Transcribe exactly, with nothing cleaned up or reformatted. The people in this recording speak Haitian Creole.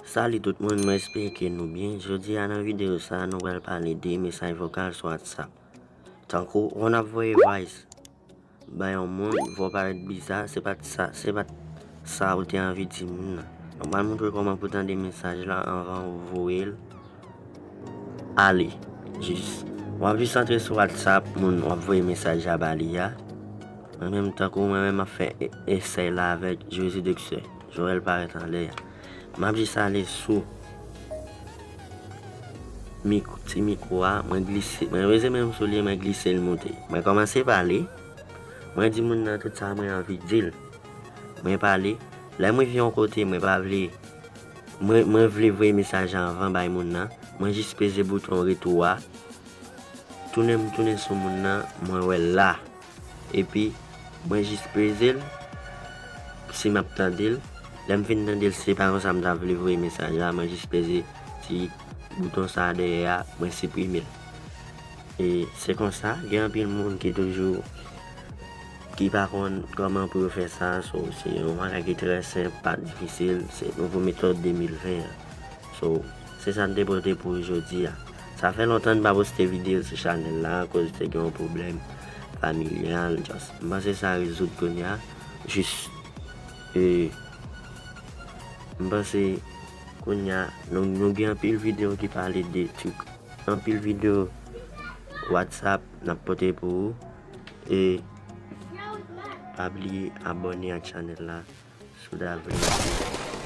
Salut tout moun, mwen espere ke nou byen. Jodi a nan videyo sa, nou pral pale de mesaj vokal sou WhatsApp. Tankou, ou konn ap voye voice bay yon moun, vwa w parèt biza, se pa t sa, se pa t sa ou te anvi di moun nan. Donk, m pral montre w kòman pou tande mesaj la anvan ou voye l ale. Jis, w ap jis antre sou WhatsApp moun w ap voye mesaj la ba li a. Mwen menm, tankou mwen menm, m ap fè e-, esèy la avèk Josué Dexter. Joel parèt anlè a. M ap jis ale sou mik-, ti mikwo a, mwen glise, mwen peze men m sou li, mwen glise l moute. Mwen kòmanse pale, mwen di moun nan tout sa mwen anvi di l. Mwen pale, lè m rive yon kote, mwen pa vle, mwen, mwen vle voye mesaj la anvan bay moun nan, mwen jis peze bouton retou a, tounen m tounen sou moun nan, mwen wè l la. Epi, mwen jis peze l, si m ap tande l. Lè m fin tande l, se pa konsa m ta vle voye mesaj la, mwen jis peze ti bouton sa a dèyè a, mwen siprime l. E se konsa, gen anpil moun ki toujou, ki pa konn kòman pou yo fè sa, so, se yon bagay ki trè senp, pa difisil, se nouvo metòd de mil ven an. So, se sa n te pote pou jodi a. Sa fè lontan n pa poste videyo sou chanèl la, akoz te gen yon pwoblèm familyal, just. M panse sa rezoud kounye a, jis, e, m panse kounye a, nou, nou gen anpil videyo ki pale de trik, anpil videyo WhatsApp n ap pote pou ou, e pa bliye abòne ak chanèl la, si w ta vle.